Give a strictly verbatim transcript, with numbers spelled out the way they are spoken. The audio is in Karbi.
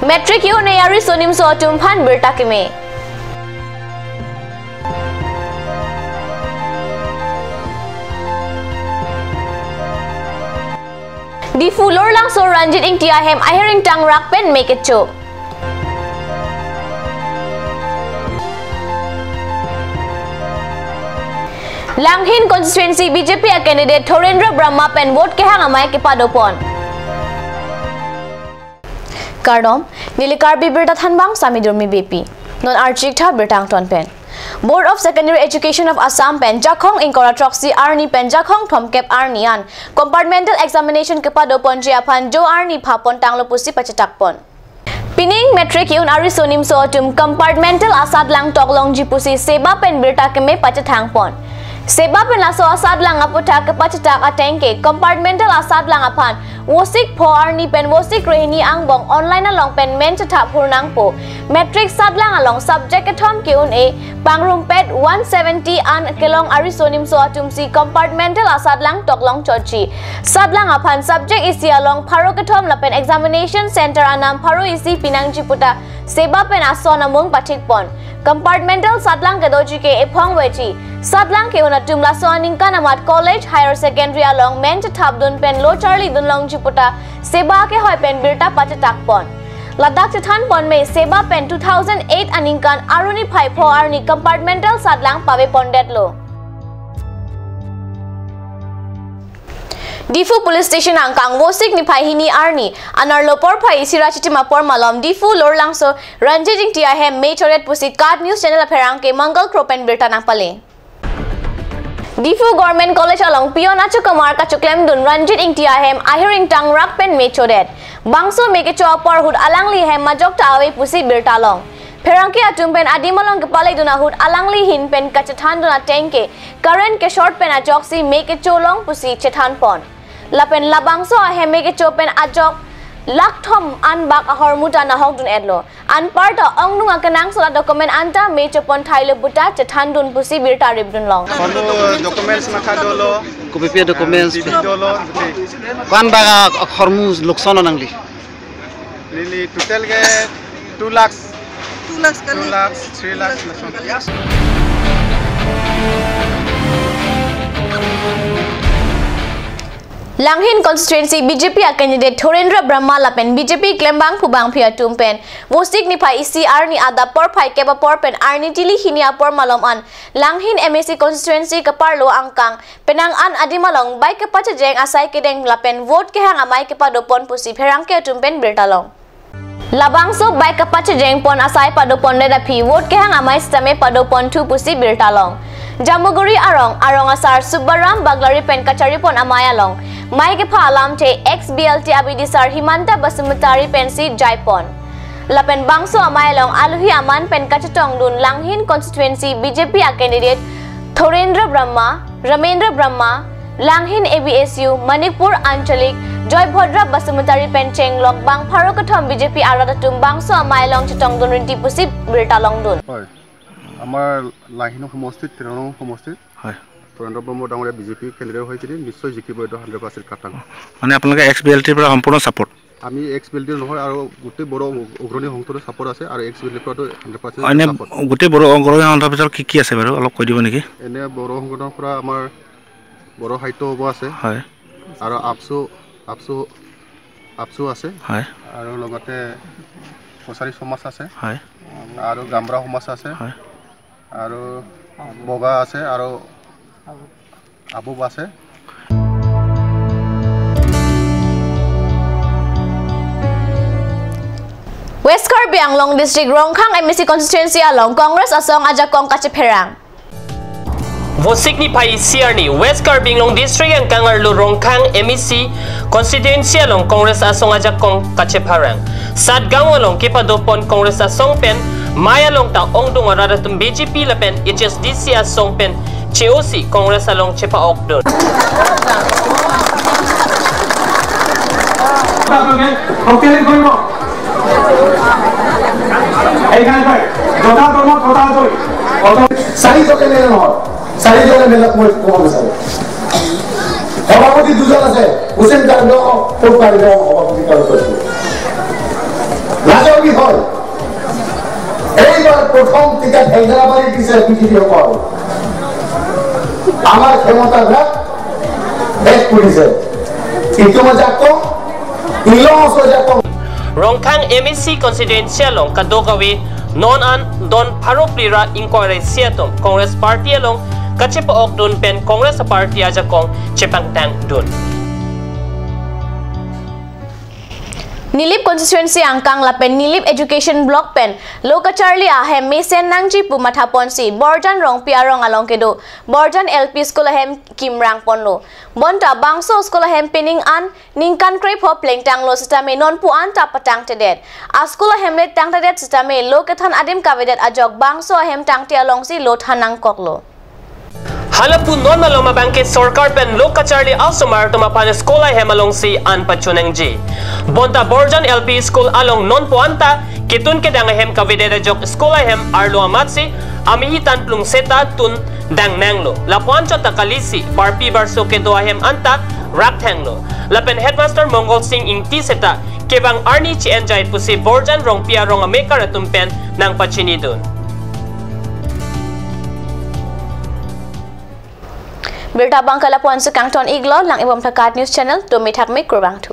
Matric ke-un-e ariso nimso atum aphan birta keme. Diphu Lorlangso Ranjit Ingti ahem ahir ingtang rak pen me kecho. Langhin constituency B J P a candidate Thorendra Brahma pen vote kehang amei kepadopon. Kardom, neli Karbi Birta Thanbang Sami Durmi Beypi. Non archik tha birta angton pen. Board of Secondary Education of Assam pen Jakhong ingkoi ra throksi arni pen Jakhong thomkep arni an compartmental examination kepadoponji aphan jo arni phapon tanglo pusi pachetakpon. Pining matric ke-un ariso nimso atum compartmental asatlang toklongji pusi SEBA pen birta keme pachethangpon. SEBA pen laso asatlang aputhak kepachetak ateng ke compartmental asatlang aphan vosik pho arni pen vosik rehini angbong online along pen men chethap phur nangpo. Matric satlang along subject kethom ke-un-e pangrumpet one seventy an kelong ariso nimso atum si compartmental asatlang toklong chotji. Satlang aphan subject isi along pharo kethom lapen examination center anam pharo isi pinangji puta SEBA pen ason amung pathikpon. Compartmental satlang kedoji ke ephong veji. Satlang ke-un atum laso aningkan amat college, higher secondary along men chethapdun pen lo charlidun longji puta SEBA kehoi pen birta pachetakpon. Ladak chethanpon me SEBA pen two thousand eight aningkan aruni phai pho arni compartmental satlang pavepondetlo. Diphu Police Station angkang vosik niphai hini arni anerlo porphai isi ra chitim apor malom Diphu Lorlangso Ranjit Ingti ahem me choret pusi KAT News Channel apherangke Mangal Kro pen birta nangpale. Diphu Government College along peon achokamar kachoklemdun Ranjit Ingti ahem ahir ingtang rak pen me chodet. Bangso me kecho apor ahut alangli hem majok ta ave pusi birta long. Pherangke atum pen adim along kepaledun ahut alangli ahin pen kachethandun ateng ke current ke-short pen ajoksi me kecho long pusi chethanpon. Lapen labangso ahem me kecho pen ajok lakh thom an bak ahormu ta nahokdun-etlo. Anparta ongdung akenangsot adocument anta me chopon thailo puta chethandun pusi birta ripdun long. Kono documents nangkha dolo. Kopi pi documents? T V dolo, jodi. Ko-an bak ahormu lukson lo nangli? Neli total ke two lakhs. Two lakhs kali. Two lakhs, three lakhs, lason. Langhin constituency B J P a candidate Thorendra Brahma lapen B J P klembangphu bangphi atum pen vosik niphai isi arni adap porphai kep apor pen arni tili hini apor malom an Langhin M A C constituency keparlo angkang penang an adim along bike kepachejeng asai kedeng lapen vote kehang amei kepadopon pusi pherangke atum pen birta long. Labangso bike kepachejengpon asai padopondet aphi vote kehang amei sitame padoponthu pusi birta long. Jamuguri arong, arong asar Subbaram Baglari pen kacharipon amei along mei kepha alamthe ex B L T abidisar Himanta Basumatary pensi jaipon. Lapen bangso amei along aluhi aman pen kachetongdun Langhin constituency B J P a candidate Thorendra Brahma, Ramendra Brahma, Langhin A B S U, Manikpur Anchalik, Joybhodra Basumatary pen chenglok bang pharo kethom B J P arat atum bangso amei along chetongdun rinti pusi birta longdun. হয়, আমাৰ লাহিনো সমষ্টিত, তেৰ নং সমষ্টিত হয়। তৰেন্দ্ৰ ব্ৰহ্ম ডাঙৰীয়া বি জে পি কেণ্ডিডেট হৈ যদি নিশ্চয় জিকিব, এইটো হাণ্ড্ৰেড পাৰ্চেণ্ট খাটাং। মানে আপোনালোকে এক্স বি এল টিৰ পৰা সম্পূৰ্ণ ছাপোৰ্ট? আমি এক্স বি এল টি নহয়, আৰু গোটেই বড়ো অগ্ৰণী সংগঠনৰ ছাপোৰ্ট আছে, আৰু এক্স বি এল টিৰ পৰাতো হাণ্ড্ৰেড পাৰ্চেণ্ট এনে ছাপোৰ্ট। গোটেই বড়ো অগ্ৰণী সংগঠনৰ ভিতৰত কি কি আছে বাৰু, অলপ কৈ দিব নেকি? এনে বড়ো সংগঠনৰ পৰা আমাৰ বড়ো সাহিত্য সভা আছে। হয়। আৰু আপচু, আপচু, আপচু আছে। হয়। আৰু লগতে কছাৰী সমাজ আছে। হয়। আৰু গামবুঢ়া সমাজ আছে। হয়। আৰু বগা আছে আৰু আবুব আছে। West Karbi Anglong District Rongkhang M A C constituency along Congress asong ajakong kachepherang. Vosik niphai isi arni West Karbi Anglong District angkang arlo Rongkhang M A C constituency along Congress asong ajakong kachepherang. Satgaon along kepadopon Congress asong pen mei along ta ongdung arat atum B J P lapen H S D C asong pen che-osi Congress along chepa-okdun. আপোনালোকে শক্তিশালী কৰিব। এইকাৰণে কয়, যথা কৰ্ম তথা জয়। অথ- চাৰিজন এম এল এ নহয়, চাৰিজন এম এল এক মই ক'ব বিচাৰোঁ। সভাপতি দুজন আছে, হুছেইন কাৰ্বি আংলং, পূব কাৰ্বি আংলং সভাপতি কাৰ্বি আংলং। ৰাজৰ কি হয়? এইবাৰ প্ৰথম টিকেট হেঙেৰাবাৰী দিছে বিজেপি সকল। আমাৰ ক্ষমতা বিৰাট বেগ কৰিছে। ইটো মই যাক কওঁ, ইলং অংশ যাক কওঁ। Rongkhang M A C constituency along kadokave non an don pharo phli ra ingkoi ra isi atum Congress party along kachepa-ok dun pen Congress party ajakong chepangtang dun. Nilip constituency angkang lapen Nilip education block pen lo kacharli ahem mesen nangji pu mathaponsi Borjan Rongpi arong along kedo Borjan L P school ahem kimrang ponlo. Bonta bangso school ahem pining an ningkan krepho plengtanglo sitame nonpu anta patangtedet. A school ahem le tangtedet sitame lo kethan adim kavedet ajok bangso ahem tangte alongsi lo than nangkoklo. Halapu non malom abangke sorkar pen lo kacharli asomar atum aphan school ahem alongsi an pachunangji. Bonta Borjan L P school along nonpu anta ketun kedang ahem kavedet ajok school ahem arlo amatsi amehi tan plung seta tun dang nanglo. Lapu anchot ta kalisi barpi barso kedo ahem anta rak thanglo. Lapen headmaster Mongol Sing Ingti seta kevang arni chi-enjai pusi Borjan Rongpi arong amekar atum pen nangpachini dun. Birta bangke lapu ansi kangton iklo, lang-ibom Thakat News Channel, tumi thakme kurvangthu.